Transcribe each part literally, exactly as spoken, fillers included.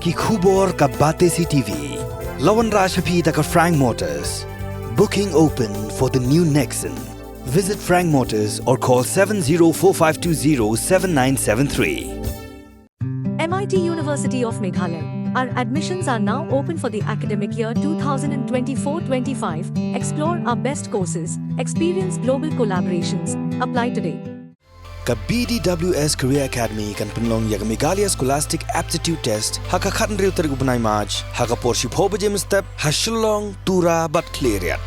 Ki khubor ka Batesi T V. La wanrah sha phi da ka Frank Motors. Booking open for the new Nexon. Visit Frank Motors or call seven zero four five two zero seven nine seven three. M I T University of Meghalaya. Our admissions are now open for the academic year two thousand twenty-four twenty-five. Explore our best courses, experience global collaborations. Apply today. Ka B D W S Career Academy kan pynlong ïa ka Meghalaya Scholastic Aptitude Test ha ka khathynriew tarik u bnai March ha ka por shiphew baje mynstep ha Shillong, Tura bad Khliehriat.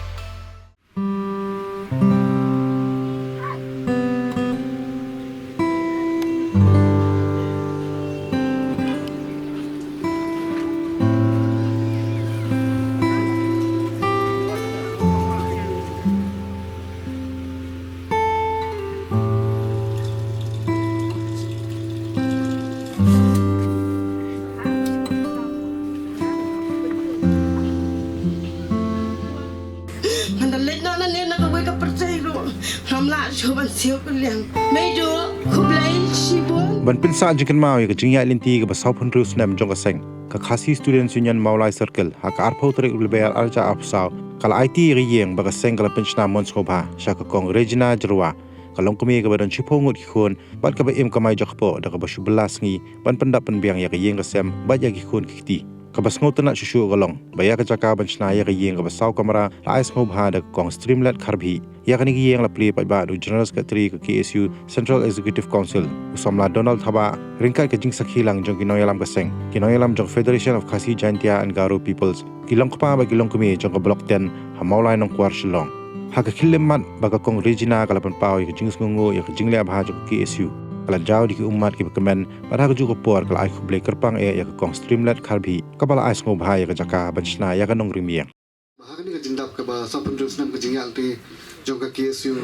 Ngan da leit noh nangne na kawei ka pyrthei ruh ngam lah shuh ban siew kylliang. Meiduh, khublei shibun. Ban pynsah jingkynmaw ïa ka jingïaid lynti kaba sawphew hynriew snem jong ka seng, ka Khasi Students Union Mawlai Circle, ha ka arphew tarik u Lber arhajar arphew saw, ka la aiti ïa ka ïing ba ka seng ka la pynshna mon sngewbha sha ka Kong Regina Jyrwa, ka longkmie kaba don shiphew ngut ki khun bad kaba im kamai jaka kpoh da kaba shu bylla sngi ban pyndap pynbiang ïa ka ïing ka sem bad ïa ki khun ki kti. Kaba sngewtynnat shuh shuh ka long ba ïa ka jaka ban shna ïa ka ïing kaba saw kamra la ai sngewbha da ka Kong Streamlet Kharbhih. Ïa kane ka ïing la plie paidbah da u General Secretary ka K S U Central Executive Council, u samla Donald Thabah, ryngkat ka jingsakhi lang jong ki nongïalam ka seng, ki nongïalam jong Federation of Khasi Jaintia and Garo Peoples, ki longkpa bad ki longkmie jong ka Block ten ha Mawlai Nongkwar Shillong. Ha ka khyllipmat ba ka Kong Regina ka la pynpaw ïa ka jingsngewnguh ïa ka jingleh bha jong ka K S U, ka la jaw da ki ummat kiba kmen bad ha kajuh ka por ka la ai khublei kyrpang eh ïa ka Kong Streamlet Kharbhih kaba la ai sngewbha ïa ka jaka ban shna ïa ka nongrim ïing. Ba ha kane ka jingdap kaba sawphew hynriew snem ka jingïaid lynti jong ka K S U,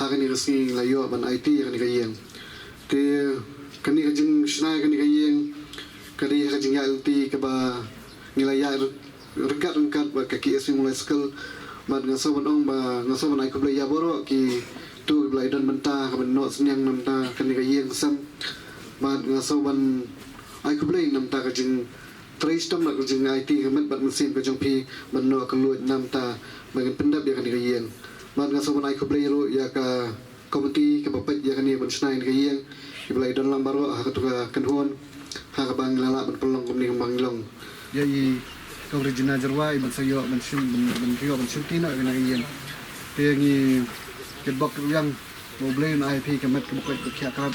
ha kane ka sngi la ïoh ban aiti ïa kane ka ïing. Te kane ka jingshna ïa kane ka ïing ka dei ha ka jingïaid lynti kaba ngi la ïaid ryngkat ryngkat bad ka K S U Mawlai Circle. Bad nga sngew ban ong ba nga sngew ban ai khublei ïa baroh kito kiba la ïadon bynta ha kaba noh synñiang na bynta kane ka ïing ka sem. Bad nga sngew ban ai khublei na bynta ka jing trei shitom bad ka jingaiti ka met bad mynsiem ka jong phi ban noh kylluid na bynta ba ngin pyndap ïa kane ka ïing. Bad nga sngew ban ai khublei ruh ïa ka komiti kaba peit ïa kane ban shna ïa kane ka ïing, kiba la ïadon lang baroh ha kato ka kynhun ha kaba ngi la lah ban pynlong kumne kumba ngi long. Ïa i Kong Regina Jyrwa i ban sa ïoh ban shim, ban, ban ïoh ban shimti noh ïa kane ka ïing. Te ngi kitbok kitrwiang ba U Blei un ai phi ka met kaba koit ba khiah krap,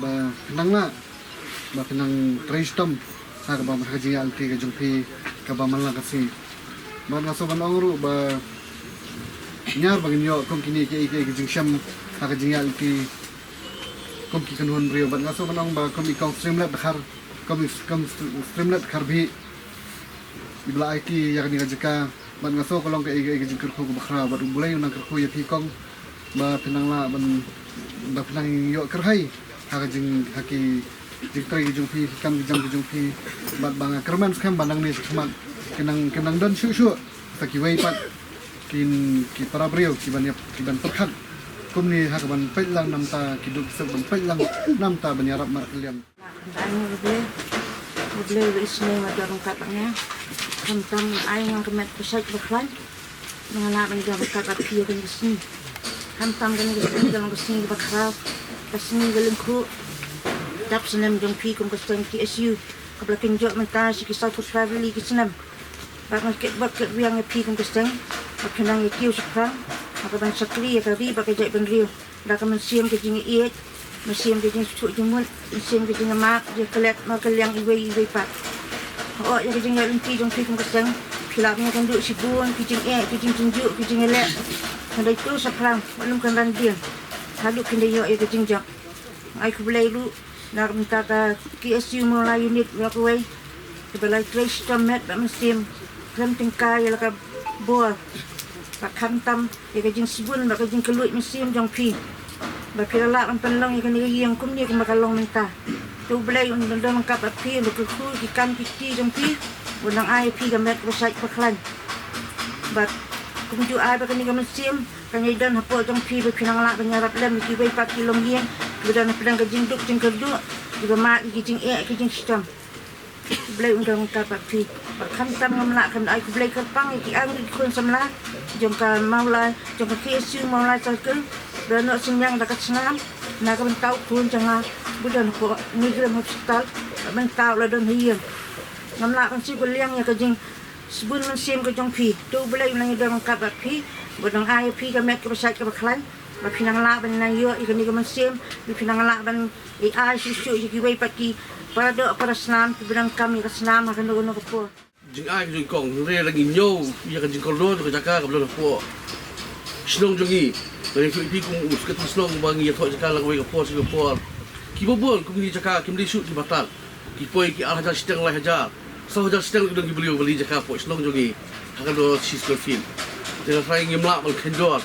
ba phin nang lah, ba phin nang trei shitom ha kaba, ha ka jingïaid lynti ka jong phi kaba man la ka sngi. Bad nga sngew ban ong ruh ba ñiar ba ngin ïoh kum kine kiei kiei ki jingshem ha ka jingïaid lynti kum ki kynhun briew. Bad nga sngew ban ong ba kum i Kong Streamlet Khar, kum i, Kong Streamlet Kharbhih, iba la aiti ïa kane ka jaka. Bad nga sngew ka long kaei kaei ka jingkyrkhu kaba khraw, bad U Blei un nang kyrkhu ïa phi kong, ba phin nang lah ban, ba phin nang ïoh kyrhai ha ka jing, ha ki jingtrei ki jong phi, ki kam ki jam ki jong phi. Bad ba nga kyrmen skhem ba nangne shakhmat kin nang, kin nang don shuh shuh sa kiwei pat ki, ki para briew ki ban ïap, ki ban pyrkhat kumne ha ka ban peit lang na bynta ki duk ki suk, ban peit lang na bynta ban ïarap markylliang. Ai nga U Blei, U Blei uba isynei, ma don ryngkat bad nga. Khamtam ai nga ka met ka shait ba khlaiñ, ba nga lah ban don ryngkat bad phi ha kane ka sngi. Khamtam kane ka sngi ka long ka sngi kaba khraw, ka sngi ka lyngkhuh dap snem jong phi kum ka seng K S U kaba la kynjoh mynta sha ki sawphew phra tylli ki snem. Bad nga kitbok kitrwiang ïa phi kum ka seng ba phin nang ïa kiew shaphrang ha ka ban shakri ïa ka ri bad ka jaitbynriew da ka mynsiem ka jingïeit, mynsiem ka jingsuk jingmut, mynsiem ka jingïamap, jingklet markylliang iwei iwei pat. Hooid, ïa ka jingïaid lynti jong phi kum ka seng phi lah ban ïakynduh shibun ki jingeh, ki jingjynjar, ki jingïaleh. Kan dei tu shaphrang, ym kan ran dien haduh kin da ïoh ïa ka jingjop. Ai khublei ruh na ka bynta ka K S U Mawlai Unit ba kawei, kiba la trei shitom met bad mynsiem khlem tyngkai ïa la ka bor, bad khamtam ïa ka jingsbun bad ka jingkylluid mynsiem jong phi, ba phi la lah ban pynlong ïa kane ka ïing kumne kumba ka long mynta. Te U Blei un don ryngkat bad phi, un da kyrkhu ïa ki kam ki kti jong phi, un nang ai ïa phi ka met kaba shait ba khlaiñ. Bad kumjuh ai ba kane ka mynsiem kan ïai don hapoh jong phi, ba phi nang lah ban ïarap lem ïa kiwei pat ki longïing kiba don hapdeng ka jingduk jingkyrduh, kiba mad ïa ki jingeh ki jingshitom. Blei un don ryngkat bad phi. Bad khamtam ngam lah ban ai khublei kyrpang ïa ki ar ngut ki khun samla jong ka Mawlai, jong ka K S U Mawlai Circle, ba la noh synñiang da ka snam na ka bynta u khun jong nga ba don hapoh Nongkrem Hospital, bad mynta u la don ha ïing. Ngam lah ban shu kylliang ïa ka jingsbun mynsiem ka jong phi. To U Blei un nang ïadon ryngkat bad phi, bad un nang ai ïa phi ka met kaba shait kaba khlaiñ, ba phin nang lah ban nang ïoh ïa kane ka mynsiem, ba phin nang lah ban ïa ai shuh shuh ïa kiwei pat ki para doh para snam kiba donkam ïa ka snam ha kano kano ka por. Jingai ka jong i kong, hynrei lada ngi ñiew ïa ka jingkordor jong ka jaka kaba don hapoh shnong jong ngi, lada ngi ïathuh ïa phi kum u secretary shnong ba ngi ïathoh jaka la kawei ka por sha ka por. Kiba bun kum kine ki jaka kim dei shuh kiba tad. Ki poi ki ar hajar shiteng, lai hajar, saw hajar shiteng, ki don ki briew ba la ïoh jaka hapoh shnong jong ngi ha ka dor shi square feet. Te nga trai ngim lah ban khein dor.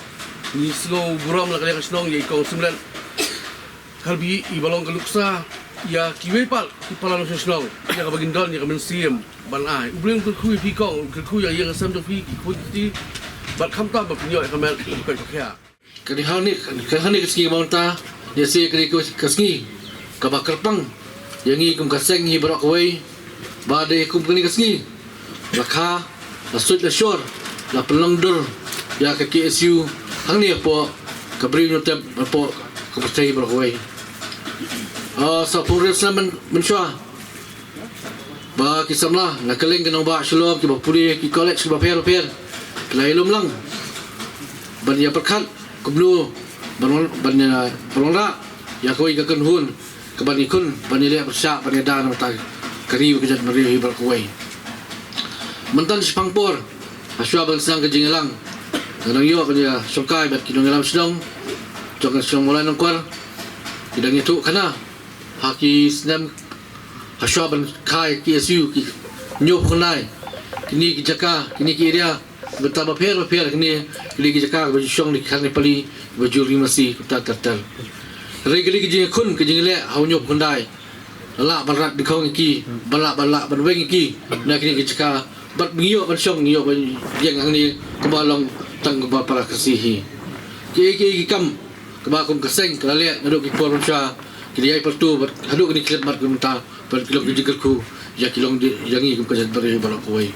Ngi sngew burom la ka liang ka shnong ïa i kong Simlet Kharbi iba long ka nuksa ïa kiwei pat ki para nongshong shnong ïa kaba ngin don ïa ka mynsiem ban ai. U Blei un kyrkhu ïa phi kong, un kyrkhu ïa ka ïing ka sem jong phi, ki khun ki kti, bad khamtam ba phin ïoh ïa ka met kaba koit ba khiah. Kane hangne, kane hangne ka sngi ba mynta, ïa se kane ka sngi kaba kyrpang ïa ngi kum ka seng hi baroh kawei, ba dei kum kane ka sngi la kha, la suit la shor, la pynlong dur ïa ka K S U hangne hapoh ka Bri U Hynñiewtrep, hapoh ka pyrthei baroh kawei. Ah, sa phew hynriew snem myn-, mynshuwa ba ki samla na kylleng ka nongbah Shillong kiba pule ki college kiba pher pher ki la ïalum lang ban ïa pyrkhat kumno ban, ban ïa pynwanrah ïa kawei ka kynhun kaban ïakhun, ban ïaleh pyrshah, ban ïada na ka bynta ka ri bad ka jaitbynriew hi baroh kawei. Mynta shaphang por, hashwa ban sdang ka jingïalang, nga dang ïoh ban ïashongkai bad ki nongïalam shnong jong ka shnong Mawlai Nongkwar, ki dang ïathuh khana ha ki snem hashwa ban kha ïa ka K S U, ki hynñiew phew khyndai, kine ki jaka, kine ki area, bynta bapher bapher, kine, kine ki jaka kiba ju shong da ki khar Nepali, kiba ju ri masi kumta ter ter. Hynrei kine ki jingïakhun, ki jingïaleh ha u hynñiew phew khyndai, la lah ban rat dyngkhong ïa ki, ba lah, ba lah ban weng ïa ki na kine ki jaka, bad ngi ïoh ban shong, ngi ïoh ban ïeng hangne kumba long tang kumba para Khasi hi. Kiei kiei ki kam kaba kum ka seng ka la leh naduh ki por mynshuwa, ki la ïai pyrto bad haduh kine ki khyllipmat ki mynta, bad ki long ki jingkyrkhu ïa ki long ïa ngi kum ka jaitbynriew baroh kawei.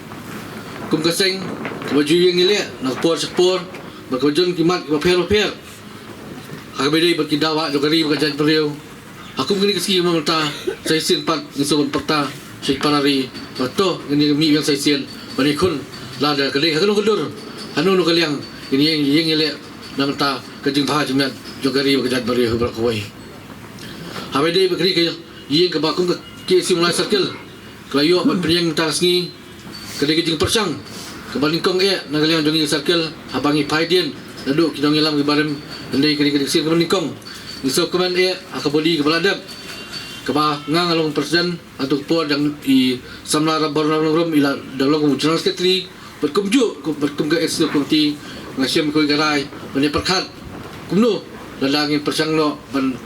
Kum ka seng kaba ju ïeng ïaleh na ka por sha ka por, bad kaba jon ki mat kiba pher bapher ha kaba ïadei bad ki daw wah jong ka ri bad ka jaitbynriew. Ha kum kane ka sngi mynta, sa shisien pat ngi sngewbha ban pyrta sha ki para ri ba to ngin ïa mih biang sa shisien ban ïakhun, lada ka dei ha kano ka dur, ha kano ka liang, ngin ïeng, ïeng ïaleh na ka bynta ka jingbha jingmiat jong ka ri bad ka jaitbynriew baroh kawei. Ha kaba ïadei bad kane ka ïing kaba kum ka K S U Mawlai Circle ka la ïoh ban pynïeng mynta ka sngi, ka dei ka jingpyrshang kaba nyngkong eh na ka liang jong ngi ka circle, haba ngi phai dien naduh ki nongïalam kiba rim, hynrei ka dei ka jingshisien kaba nyngkong. Ngi sngewkmen eh ha ka body kaba la dep, kaba nga, nga long president, ha tu ka por dang i samla Ram Bor Nongrum i la dang long kum general secretary, bad kumjuh, kum, bad kum ka executive committee, nga shem kawei ka rai ban ïa pyrkhat kumno lada ngin pyrshang noh ban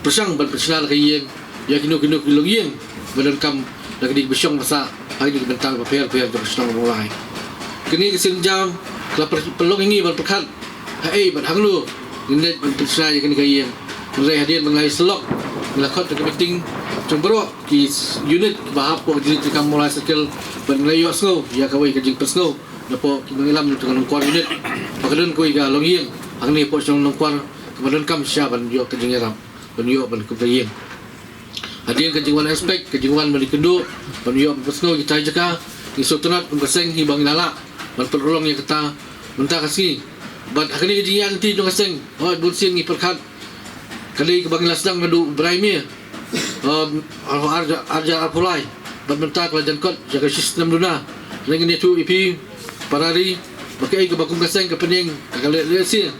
pyrshang ban pynshna la ka ïing ïa kino kino ki longïing ba donkam, la ka dei ba shong ba sah ha kine ki bynta ba pher pher jong ka shnong Mawlai. Kane ka sienjam ka la pyr-, pynlong ïa ngi ban pyrkhat haei bad hangno ngin leit ban pynshna ïa kane ka ïing. Hynrei hadien ba ngi la ïasyllok, ngi la khot da ka meeting jong baroh ki unit kiba hap hapoh ka jingïatrei kam Mawlai Circle, bad ngi la ïohsngew ïa kawei ka jingpynsngew napoh ki nongïalam jong ka Nongkwar unit ba ka don kawei ka longïing hangne hapoh shnong Nongkwar kaba donkam shisha ban ïoh ka jingïarap, ban ïoh ban kum ka ïing. Hadien ka jingwan inspect, ka jingwan ban ïakynduh, ban ïoh ban pynsngew ïa kita ki jaka, ngi sngewtynnat kum ka seng hi ba ngi la lah ban pynurlong ïa kata mynta ka sngi. Bad ha kane ka jingïaid lynti jong ka seng, hooid, bun sien ngi pyrkhat, ka dei kaba ngi la sdang naduh u bnai May, um, ar, ar, ar hajar arphew lai, bad mynta ka la jan kot ïa ka shi snem duna. Hynrei ngan ïathuh ïa phi para ri ba kaei kaba kum ka seng ka pynïeng ka leh lehse.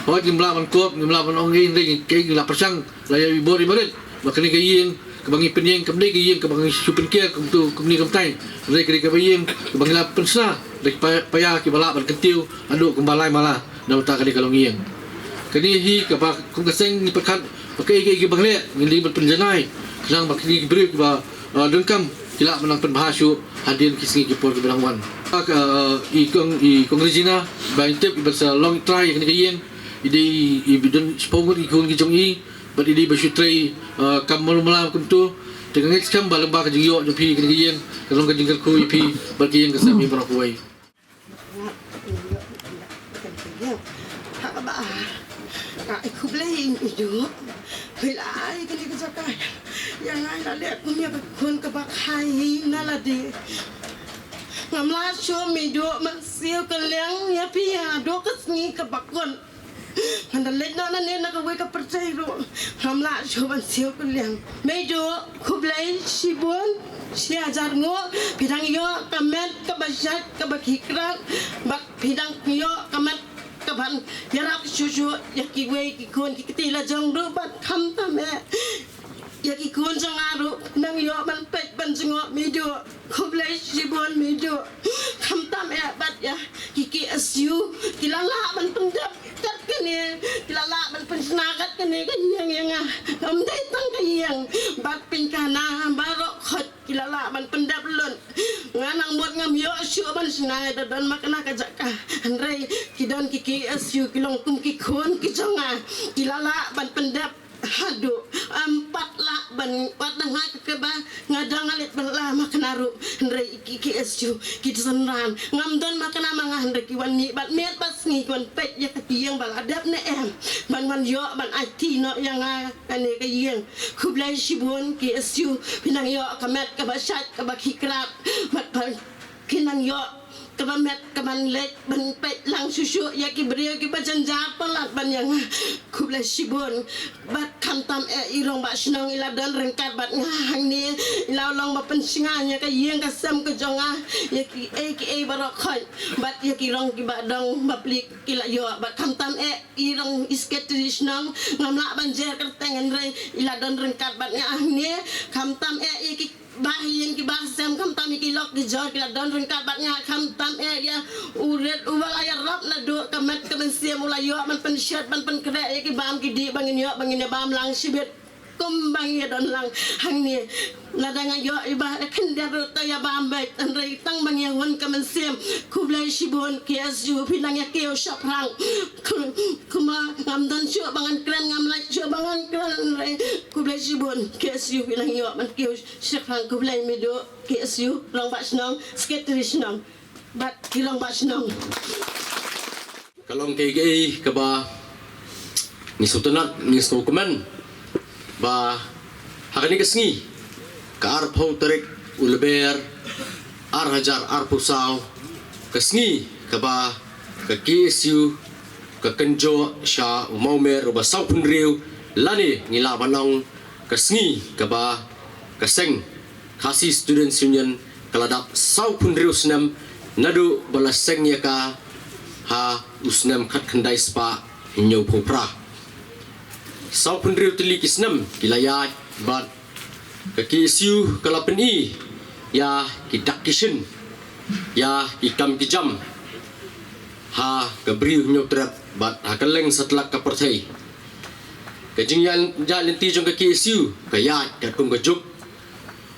Hooid, ngim lah ban kop, ngim lah ban ong ei, hynrei kaei ngi la pyrshang la ïa i bor i barit ba kane ka ïing kaba ngi pynïeng kam dei ka ïing kaba ngi shu pynker kumtu kumne kumtai. Hynrei ka dei kaba ïing kaba ngi la pynshna da ki pa-, paia kiba lah ban kyntiew haduh kumba lai mala na bynta kane ka longïing. Kane hi kaba kum ka seng ngi pyrkhat ba kaei kaei kiba ngi leh ngin dei ban pynjanai khnang ba kine ki briew kiba, uh, donkam ki lah ban nang pynbha shuh hadien ki sngi ki por kiba dang wan. Ka, uh, i kong, i kong Regina ba ngin tip i ban sa long trai ïa kane ka ïing, i dei i ba don shiphew ngut ki khun ki jong i, bad i dei ba shu trei, uh, kam malu mala kumtu. Te nga ngeit skhem ba lyngba ka jingïoh jong phi kane ka ïing ka long ka jingkyrkhu ïa phi bad ka ïing ka sem ïa baroh kawei. Ai khublei Meiduh. Phi la ai kane ka jaka ïa nga, la leh kum ïa ka khun kaba khie na lade. Ngam lah shuh Meiduh ban siew kylliang ïa phi haduh ka sngi kaba kut. Ngan da leit noh nangne na kawei ka pyrthei ruh ngam lah shuh ban siew kylliang. Meiduh, khublei shibun, shi hajar nguh, phi dang ïoh ka met kaba shait kaba khie krad, bad phi dang ïoh ka met kaban ïarap shuh shuh ïa kiwei ki khun ki kti la jong ruh bad khamtam eh ïa ki khun jong nga ruh phi dang ïoh ban peit ban jngoh Meiduh. Khublei shibun Meiduh. Khamtam eh bad ïa ki K S U ki la lah ban pyndep kat kane, ki la lah ban pynshna kat kane ka ïing ïa nga. Ngam dei tang ka ïing bad pynkhana baroh khoit ki la lah ban pyndep lut. Nga nang mut ngam ïoh shuh ban shna ïa da don ma kane ka jaka. Hynrei ki don ki K S U ki long kum ki khun ki jong nga, ki la lah ban pyndep haduh em pat lah ban wat na nga ka kaba nga dang leit ban la ma kane ruh. Hynrei ki K S U ki synran ngam don ma kane ma nga, hynrei ki wan mih bad miet bad sngi ki wan peit ïa ka ïing ba la dep ne em, ban wan ïoh ban aiti noh ïa nga kane ka ïing. Khublei shibun K S U, phi nang ïoh ka met kaba shait kaba khie krad bad phi nang ïoh kaba met kaban leit ban peit lang shuh shuh ïa ki briew kiba jynjar palat ban ïa nga. Khublei shibun. Bad khamtam eh i rangbah shnong i la don ryngkat bad nga hangne, i la long ba pynshngaiñ ïa ka ïing ka sem ka jong nga ïa kiei kiei baroh khoit. Bad ïa ki rong kiba dang ba plik ki la ïoh. Bad khamtam eh i rong i secretary shnong, ngam lah ban jer kyrteng hynrei i la don ryngkat bad nga hangne. Khamtam eh ïa ki ba ïing kiba sem, khamtam ïa ki lok ki jor ki la don ryngkat bad nga. Khamtam eh ïa u rit uba la ïarap naduh ka met ka mynsiem, u la ïoh ban pynshet ban pynkhreh ïa ki bam ki dih ba ngin ïoh ba ngin ïa bam lang shibit kum ba ngin ïa don lang hangne. Lada nga ïoh ïa ba khyndiat ruh te ïa bam beit, hynrei tang ba ngin ïa hun ka mynsiem. Khublei shibun K S U, phi nang ïa kiew shaphrang. Kumba ngam don shuh ba ngan kren, ngam lait shuh ba ngan kren, hynrei khublei shibun K S U, phi nang ïoh ban kiew shaphrang. Khublei Meiduh, K S U, rangbah shnong, secretary shnong bad ki rangbah shnong. Ka long kaei kaei kaba ngi sngewtynnat, ngi sngewkmen ba ha kane ka sngi, ka arphew tarik u Lber ar hajar arphew saw, ka sngi kaba ka K S U ka kynjoh sha u mawmer uba sawphew hynriew, lane ngi lah ban ong ka sngi kaba ka seng Khasi Students Union ka la dap sawphew hynriew snem naduh ba la seng ïa ka ha u snem khatkhyndai spah hynñiewphew phra. Sawphew hynriew tylli ki snem ki la ïaid bad ka K S U ka la pyni ïa ki dak ki shin, ïa ki kam ki jam ha ka Bri u Hynñiewtrep bad ha kylleng satlak ka pyrthei. Ka jingïaid lynti jong ka K S U ka ïaid katkum ka juk.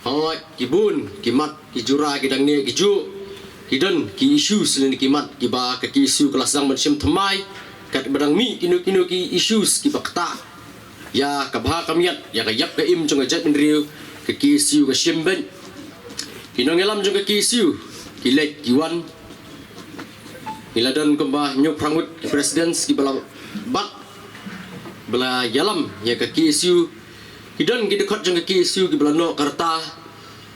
Hooid, ki bun ki mat ki jura ki dang neh ki juh. Ki don ki issues lane ki mat kiba ka K S U ka la sdang ban shim thymmai, katba dang mih kino kino ki issues kiba ktah ïa ka bha ka miat, ïa ka ïap ka im jong ka jaitbynriew, ka K S U ka shim beit. Ki nongïalam jong ka K S U ki leit ki wan. Ngi la don kumba hynñiewphew ngut ki presidents kiba la bat ba la ïalam ïa ka K S U. Ki don ki dkhot jong ka K S U kiba la noh ka rta.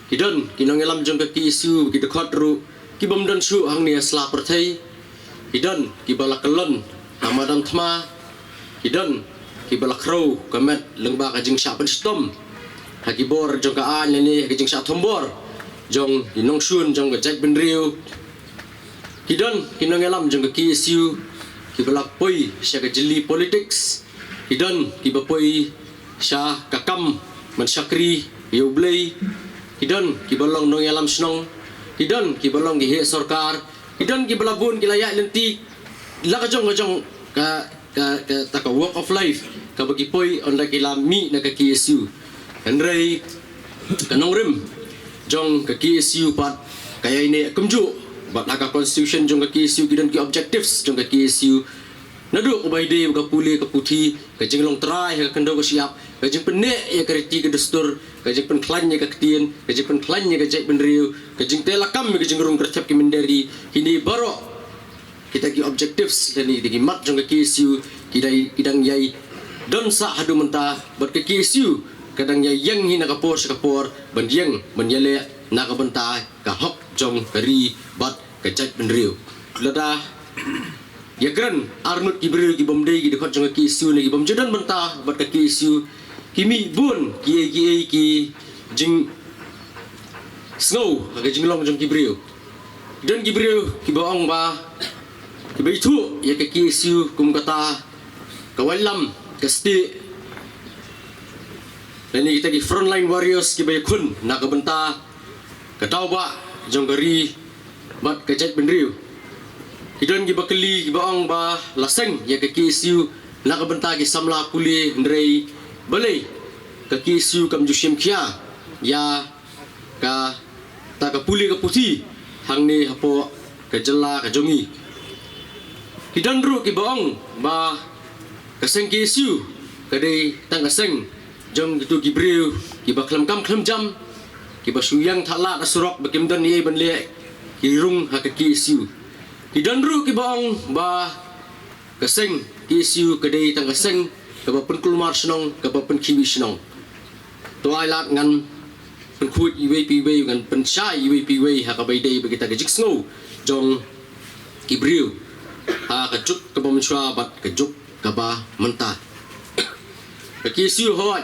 Ki don ki nongïalam jong ka K S U ki dkhot ruh kibym don shuh hangne ha sla pyrthei. Ki don kiba la kyllon ha madan thma. Ki don kiba la khrew ka met lyngba ka jingshah pynshitom ha ki bor jong ka aiñ lane ha ka jingshah thombor jong ki nongshun jong ka jaitbynriew. Ki don ki nongïalam jong ka K S U kiba la poi sha ka jylli politics. Ki don kiba poi sha ka kam ban shakri ïa U Blei. Ki don kiba long nongïalam shnong. Ki don kiba long ki heh sorkar. Ki don kiba la bun ki la ïaid lynti la ka jong ka jong ka, ka, kata ka walk of life kaba ki poi ynda ki la mih na ka K S U. Hynrei ka nongrim jong ka K S U pat ka ïaineh kumjuh bad ha ka constitution jong ka K S U ki don ki objectives jong ka K S U. Naduh kaba ïadei bad ka pule ka puthi, ka jinglong trai ha ka khyndew ka shyiap, Ka jingpynneh ïa ka riti ka dustur, ka jingpynkhlaiñ ïa ka ktien, ka jingpynkhlaiñ ïa ka jaitbynriew, ka jingteh lakam ïa ka jingrung kyrthep ki mynder ri, kine baroh kita ki objectives lane kita ki mat jong ka K S U ki dang, ki dang ïai don sah haduh mynta, bad ka K S U ka dang ïai ïeng hi na ka por sha ka por ban ïeng ban ïaleh na ka bynta ka hok jong ka ri bad ka jaitbynriew. Lada ïakren arngut ki briew ki bym dei ki dkhot jong ka K S U ne ki bym ju don bynta bad ka K S U, ki mih bun kiei kiei ki jingsngew ha ka jinglong jong ki briew. Don ki briew kiba ong ba, kiba ithuh ïa ka K S U kum kata ka waitlam ka stieh lane kita ki frontline warriors kiba ïakhun na ka bynta ka daw bah jong ka ri bad ka jaitbynriew. Ki don kiba kylli kiba ong ba la seng ïa ka K S U na ka bynta ki samla pule, hynrei balei ka K S U kam ju shim khia ïa kata ka pule ka puthi hangne hapoh ka jylla ka jong ngi. Ki don ruh kiba ong ba ka seng K S U ka dei tang ka seng jong kito ki briew kiba khlem kam khlem jam, kiba shu ïeng thah lad ha surok ba kim don ei ei ban leh, ki rung ha ka K S U. Ki don ruh kiba ong ba ka seng K S U ka dei tang ka seng kaba pynkulmar shnong, kaba pynkhiwi shnong. To ai lad ngan pynkhuid iwei pa iwei, ngan pynshai iwei pa iwei ha kaba ïadei bad kita ka jingsngew jong ki briew ha ka juk kaba mynshuwa bad ka juk kaba mynta. Ka K S U hooid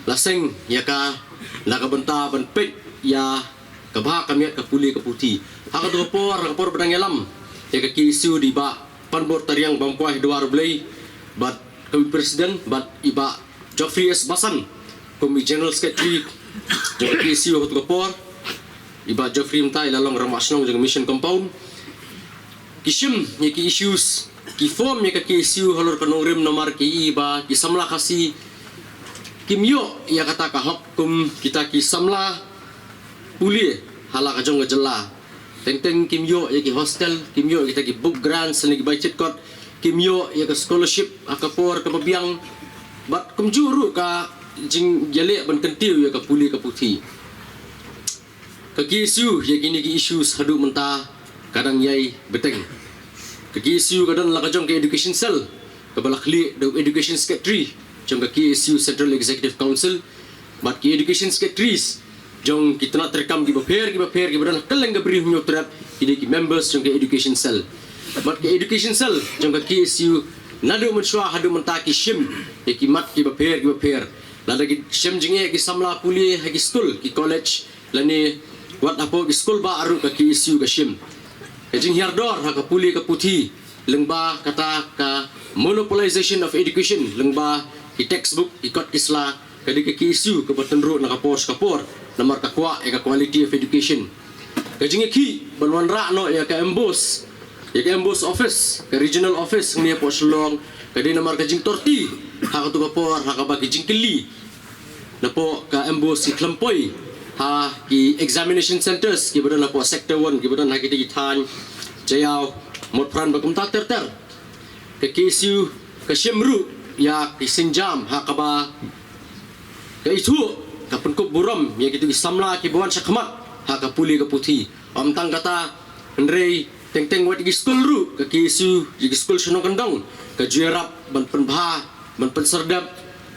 la seng ïa ka na ka bynta ban peit ïa ka bha ka miat ka pule ka puthi. Ha kato ka por, ha ka por ba dang ïalam ïa ka K S U da i Bah Panbor Tariang Bamkwai Dwar Blei bad ka president bad i Bah Geoffrey S Basan kum i general secretary jong ka K S U ha kato ka por. I Bah Geoffrey mynta i la long rangbah shnong jong ka Mission Compound. Ki shim ïa ki issues, ki form ïa ka K S U halor ka nongrim namar ki i ba ki samla Khasi kim ïoh ïa kata ka hok kum kita ki samla pule ha la ka jong ka jylla. Teng teng kim ïoh ïa ki hostel, kim ïoh ïa kita ki book grants ne ki bai thied kot, kim ïoh ïa ka scholarship ha ka por kaba biang, bad kumjuh ruh ka jingïaleh ban kyntiew ïa ka pule ka puthi. Ka K S U ïa kine ki issues haduh mynta ka dang ïai bteng. Ka K S U ka don la ka jong ka education cell kaba la khlieh da u education secretary jong ka K S U Central Executive Council bad ki education secretaries jong ki tnat treikam kiba pher kiba pher kiba don ha kylleng ka Bri Hynñiewtrep, ki dei ki members jong ka education cell. Bad ka education cell jong ka K S U naduh mynshuwa haduh mynta ki shim ïa ki mat kiba pher kiba pher. Lada ki shem jingeh ki samla pule ha ki skul, ki college, lane wat hapoh ki skul bah ruh ka K S U ka shim. Ka jinghiar dor ha ka pule ka puthi lyngba kata ka monopolization of education, lyngba ki textbook, ki kot ki sla, ka dei ka K S U kaba tynruh na ka por sha ka por namar ka kwah ïa ka quality of education. Ka jingïakhih ban wanrah noh ïa ka MBOSE, ïa ka MBOSE office, ka regional office hangne hapoh Shillong, ka dei namar ka jingtorti ha kato ka por ha kaba ki jingkylli napoh ka MBOSE ki khlem poi ha ki examination centres kiba don hapoh sector one, kiba don ha kita ki thaiñ Jaïaw, Motphran bad kumta ter ter. Ka K S U ka shim ruh ïa ki sienjam ha kaba ka ithuh, ka pynkup burom ïa kito ki samla kiba wan shakhmat ha ka pule ka puthi. Ym tang kata, hynrei teng teng wat ïa ki skul ruh ka K S U, ïa ki skul shnong kyndong, ka ju ïarap ban pynbha, ban pynserdep,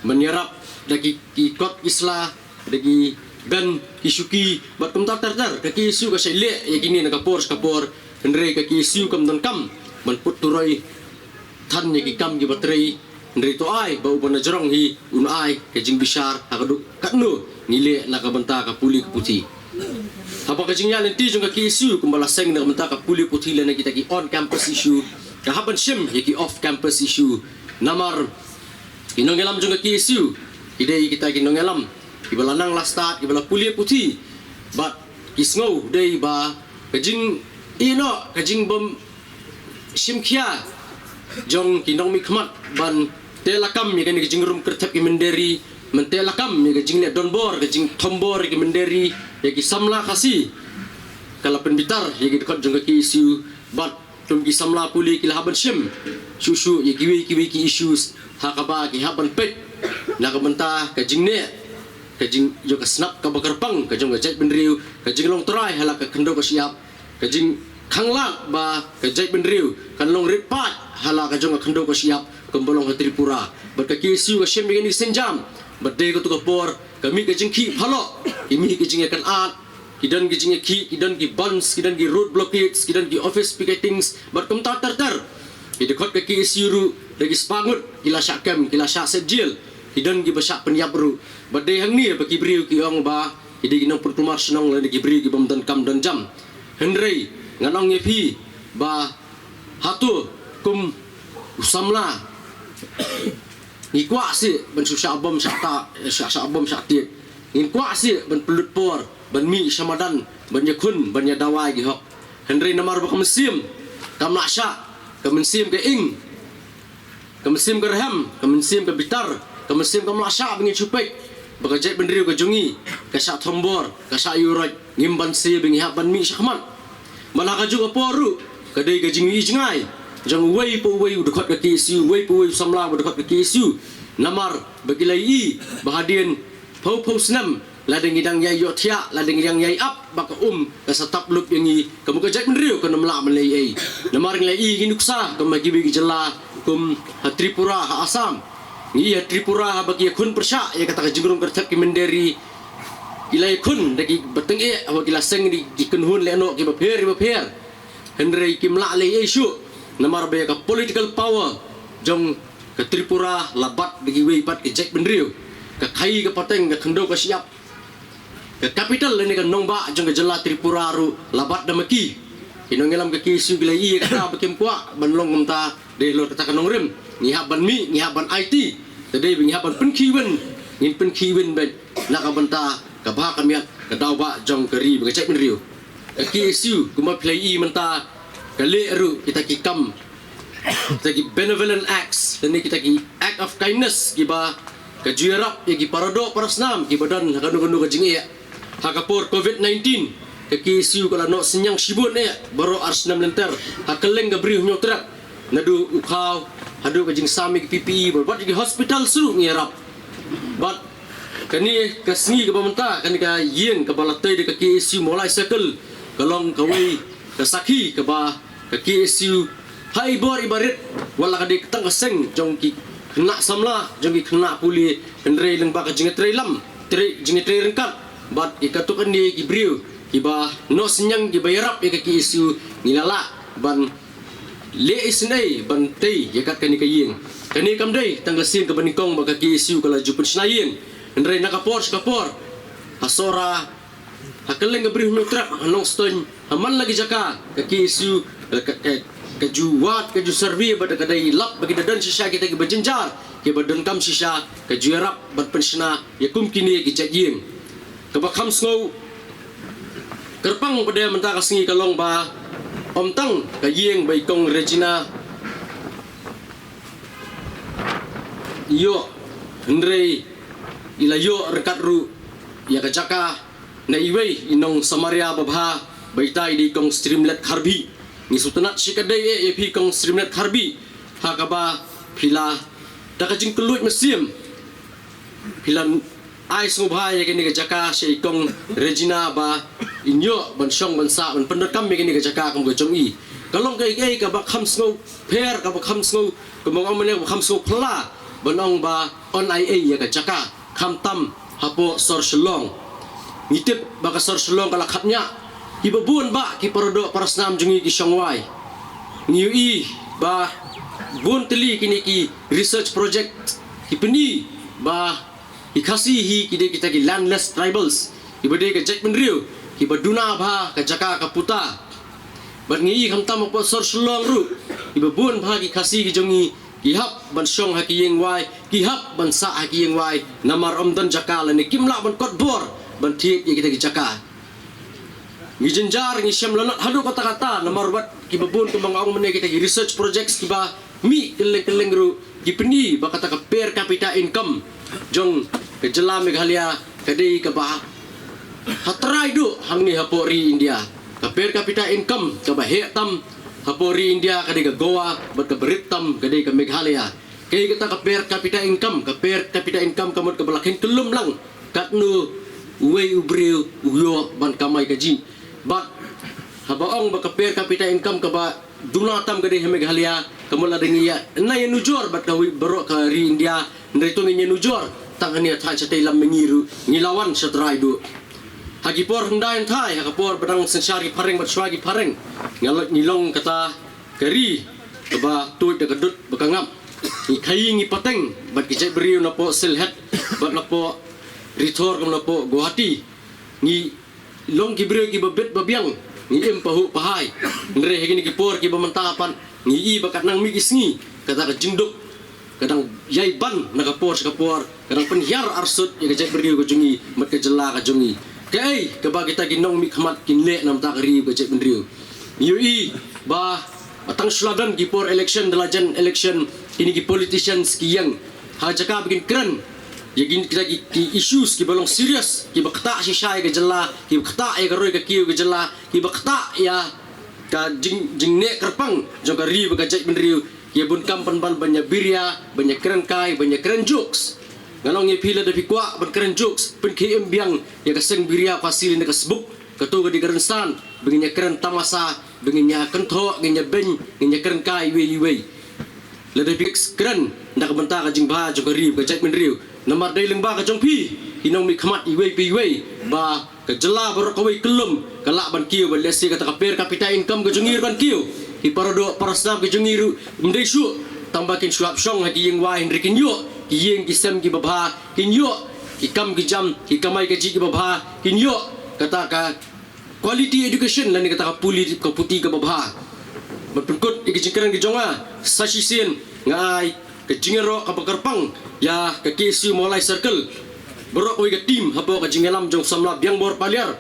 ban ïarap da ki, ki kot ki sla, da ki bench, ki shuki bad kumta ter ter. Ka K S U ka shait leh ïa kine na ka por sha ka por, hynrei ka K S U kam donkam ban put turoi than ïa ki kam kiba trei, hynrei to ai ba uba na jrong hi un ai ka jingbishar ha kaduh katno ngi leh na ka bynta ka pule ka puthi. Haba ka jingïaid lynti jong ka K S U kumba la seng na ka bynta ka pule puthi lane kita ki on campus issue, ka hap ban shim ïa ki off campus issue. Namar ki nongïalam jong ka K S U ki dei kita ki nongïalam kiba la nang la stad, kiba la pule puthi, bad ki sngew dei ba ka jingïehnoh, ka jingbym shim khia jong ki nongmihkhmat ban teh lakam ïa kane ka jingrum kyrthep ki mynder ri, ban teh lakam ïa ka jingleh donbor, ka jingthombor ïa ki mynder ri, ïa ki samla Khasi, ka la pynbitar ïa ki dkhot jong ka K S U, bad kum ki samla pule ki la hap ban shim shuh shuh ïa kiwei kiwei ki issues ha kaba ki hap ban peit na ka bynta ka jingneh, ka jing ïoh ka snap kaba kyrpang ka jong ka jaitbynriew, ka jinglong trai ha la ka khyndew ka shyiap, ka jingkhanglad ba ka jaitbynriew kan long rit paid ha la ka jong ka khyndew ka shyiap kumba long ha Tripura. Bad ka K S U ka shem ïa kane ka sienjam, bad dei kato ka por ka mih ka jingkhih phalok, ka mih ka jingïakynad, ki don ki jingïakhih, ki don ki bandhs, ki don ki road blockades, ki don ki office picketings, bad kumta ter ter. Ki dkhot ka K S U ruh da ki spah ngut ki la shah kem, ki la shah set jail, ki don kiba shah pynïap ruh. Bad dei hangne ba ki briew ki ong ba ki dei ki nongpynkulmar shnong lane ki briew ki bym don kam don jam. Hynrei ngan ong ïa phi ba hato kum u samla ngi kwah seh ban shu shah bom shah ta, shah, shah bom shah tied. Ngin kwah seh ban pynlut por ban mih sha madan ban ïakhun ban ïadawai ki hok. Hynrei namar ba ka mynsiem kam lah shah, ka mynsiem ka ing, ka mynsiem ka rhem, ka mynsiem ka bitar, ka mynsiem kam lah shah ba ngin shu peit ba ka jaitbynriew ka jong ngi ka shah thombor, ka shah ïuh roit, ngim banse ba ngi hap ban mih shakhmat. Bad ha kajuh ka por ruh ka dei ka jingïohi jngai jong uwei pa uwei u dkhot ka K S U, uwei pa uwei u samla u dkhot ka K S U. Namar ba ki la ïohi ba hadien phew phew snem, lada ngi dang ïai ïohthiah, lada ngi dang ïai ap, ba ka um ka sa tap lup ïa ngi, ka mut ka jaitbynriew kan ym lah ban leh ei. Namar ngi la ïohi ki nuksa kum ha kiwei ki jylla kum ha Tripura, ha Assam. Ngi ïohi ha Tripura haba ki ïakhun pyrshah ïa kata ka jingrung kyrthep ki mynder ri, ki la ïakhun da kiba tyngeh, haba ki la seng da ki kynhun lehnoh kiba pher kiba pher. Hynrei kim lah leh ei shuh namar ba ïa ka political power jong ka Tripura la bat da kiwei pat ki jaitbynriew. Ka khaii ka pateng, ka khyndew ka shyiap, ka capital lane ka nongbah jong ka jylla Tripura ruh la bat da ma ki. Ki nongïalam ka K S U ki la ïohi ïa kata ba kim kwah ban long kumta, dei halor kata ka nongrim. Ngi hap ban mih, ngi hap ban aiti. Te dei ba ngi hap ban pynkhih win, ngin pynkhih win beit na ka bynta ka bha ka miat, ka daw bah jong ka ri bad ka jaitbynriew. Ka K S U kumba phi la ïohi mynta ka leh ruh kita ki kam, kita ki benevolent acts lane kita ki act of kindness kiba ka ju ïarap ïa ki paradoh parasnam kiba don ha kano kano ka jingeh. Ha ka por covid nineteen ka K S U ka la noh synñiang shibun eh baroh ar snem lynter ha kylleng ka Bri u Hynñiewtrep, naduh u khaw haduh ka jingsam ïa ki P P E bad wat ïa ki hospital ruh ngi ïarap. Bad kane ka sngi kaba mynta, kane ka ïing kaba la tei da ka K S U Mawlai Circle ka long kawei ka sakhi kaba ka K S U ha i bor i barit, wat la ka dei tang ka seng jong ki khynnah samla, jong ki khynnah pule, hynrei lyngba ka jingïatreilang, trei, jingïatrei ryngkat bad ïa katto katne ki briew kiba noh synñiang kiba ïarap ïa ka K S U, ngi la lah ban leh isynei ban tei ïa kat kane ka ïing. Kane kam dei tang ka sien kaba nyngkong ba ka K S U ka la ju pynshna ïing, hynrei na ka por sha ka por ha Sohra, ha kylleng ka Bri u Hynñiewtrep, ha Nongstoiñ, ha man la ki jaka ka K S U ka, ka, ka, ka ju wad, ka ju survey bad ka dei lap ba ki da don shisha kita kiba jynjar, kiba donkam shisha, ka ju ïarap ban pynshna ïa kum kine ki jait ïing. Kaba kham sngew kyrpang pat de mynta ka sngi ka long ba ym tang ka ïing ba i Kong Regina ïoh, hynrei i la ïoh ryngkat ruh ïa ka jaka na iwei i nong Samaria babha ba itai i dei i Kong Streamlet Kharbhih. Ngi sngewtynnat shikatdei eh ïa phi Kong Streamlet Kharbhih, ha kaba phi la, da ka jingkylluid mynsiem, phi la ai sngewbha ïa kane ka jaka sha i Kong Regina ba in ïoh ban shong ban sah ban pyndonkam ïa kane ka jaka kum ka jong i. Ka long kaei kaei kaba kham sngew pher, kaba kham sngew, kaba nga ong mynne kaba kham sngew phylla ban ong ba yn ai ei ïa ka jaka, khamtam hapoh sor Shillong. Ngi tip ba ka sor Shillong ka la khapngiah, kiba bun bah ki paradoh parasnam jong ngi ki shong wai. Ngi ïohi ba bun tylli kine ki research project ki pyni ba ki Khasi hi ki dei kita ki landless tribals, kiba dei ka jaitbynriew kiba duna bha ka jaka ka puta. Bad ngi ïohi khamtam hapoh sor Shillong ruh, kiba bun bha ki Khasi ki jong ngi ki hap ban shong ha ki ïing wai, ki hap ban sah ha ki ïing wai, namar ym don jaka lane kim lah ban kot bor ban thied ïa kita ki jaka. Ngi jynjar, ngi shem lanot haduh katta katta, namar wat kiba bun kumba nga ong mynne kita ki research projects kiba mih kylleng kylleng ruh ki pyni ba kata ka per capita income jong ka jylla Meghalaya ka dei kaba ha trai duh hangne hapoh ri India. Ka per capita income kaba heh tam hapoh ri India ka dei ka Goa bad kaba rit tam ka dei ka Meghalaya. Kaei kata ka per capita income, ka per capita income ka mut kaba la kheiñ kyllum lang katno uwei u briew u ïoh ban kamai kajih. Bad haba ong ba ka per capita income kaba duna tam ka dei ha Meghalaya, ka mut lada ngi ïa nai nujor bad kawei baroh ka ri India, hynrei to ngin ïa nujor tang hangne ha thaiñ shatei lam mihngi ruh ngi la wan sha trai duh. Ha ki por hyndai hynthai, ha ka por ba dang synshar ki phareng bad shuwa ki phareng, nga la, ngi long kata ka ri kaba tuid da ka dud ba ka ngap. Ngi khaii ngi pateng bad ki jaitbynriew napoh Sylhet bad napoh Ri Thor kum napoh Guwahati. Ngi long ki briew kiba bit ba biang, ngi im pahuh pahai. Hynrei ha kine ki por kiba mynta pat ngi i ba katba nang mih ki sngi, kata ka jingduk ka dang ïai ban na ka por sha ka por, ka dang pynhiar arsut ïa ka jaitbynriew ka jong ngi bad ka jylla ka jong ngi. Kaei kaba kita ki nongmihkhmat kin leh na ka bynta ka ri bad ka jaitbynriew? Ngi ïohi ba, ba tang shu la don ki por election, da la jan election, kine ki politicians ki ïeng ha jaka ba kin kren ïa kine kita ki, ki issues kiba long serious, kiba ktah shisha ïa ka jylla, kiba ktah ïa ka roi ka kiew ka jylla, kiba ktah ïa ka jing, jingneh kyrpang jong ka ri bad ka jaitbynriew, ki ïa bun kam pynban ban ïa biria, ban ïa kren kai, ban ïa kren jokes. Nga ong ïa phi, lada phi kwah ban kren jokes, pynkhie im biang ïa ka seng biria Khasi lane ka sbuk. Kato ka dei ka rynsan ba ngin ïa kren tamasa, ba ngin ïa kynthoh, ngin ïa beiñ, ngin ïa kren kai iwei iwei. Lada phi kren na ka bynta ka jingbha jong ka ri bad ka jaitbynriew, namar dei lyngba ka jong phi ki nongmihkhmat iwei pa iwei ba ka jylla baroh kawei kyllum ka lah ban kiew, bad lehse kata ka per capita income ka jong ngi ruh kan kiew. Ki paradoh parasnam ka jong ngi ruh ym dei shuh tang ba kin shu hap shong ha ki ïing wai, hynrei kin ïoh ki ïing ki sem kiba bha, kin ïoh ki kam ki jam, ki kamai kajih kiba bha, kin ïoh kata ka quality education lane kata ka puli, ka puthi kaba bha. Ban pynkut ïa ki jingkren ki jong nga, sa shisien nga ai ka jingïaroh kaba kyrpang ïa ka K S U Mawlai Circle, baroh kawei ka team hapoh ka jingïalam jong u samla Biangbor Paliar,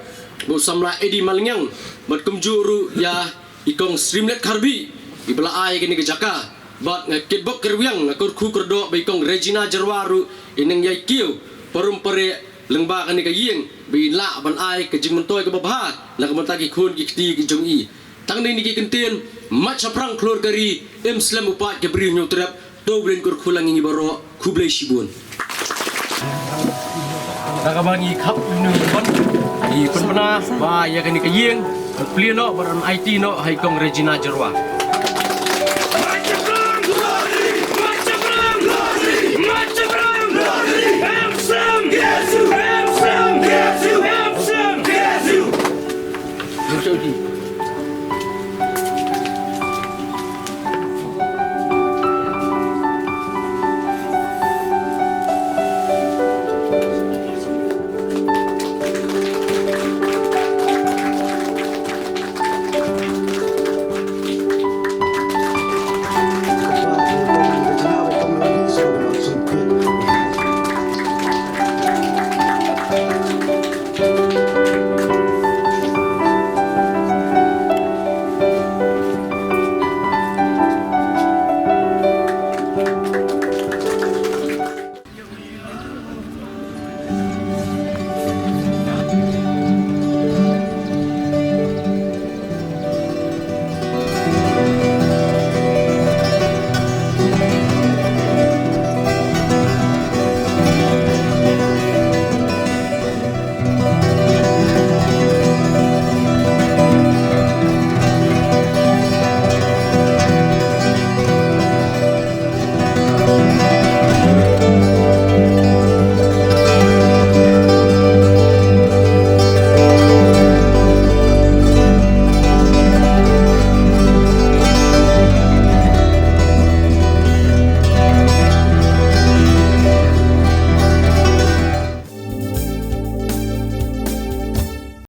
bad u samla Eddie Malngiang, bad kumjuh ruh ïa i kong Srimlet Kharbih iba la ai ïa kane ka jaka. Bad nga kitbok kyrwiang, nga kyrkhu kyrdoh ba i kong Regina Jyrwa ruh i nang ïai kiew parum pareh lyngba kane ka ïing ba in lah ban ai ka jingmyntoi kaba bha na ka bynta ki khun ki kti ki jong i. Tang dei na ki kyntien, mait shaphrang khlur ka ri, im slem u paid ka briew hynñiewtrep. To U Blei un kyrkhu lang ïa ngi baroh. Khublei shibun. Da kaba ngi khap ïa une u ribbon, ngi pynbna ba ïa kane ka ïing kan plie noh bad kan aiti noh ha i kong Regina Jyrwa.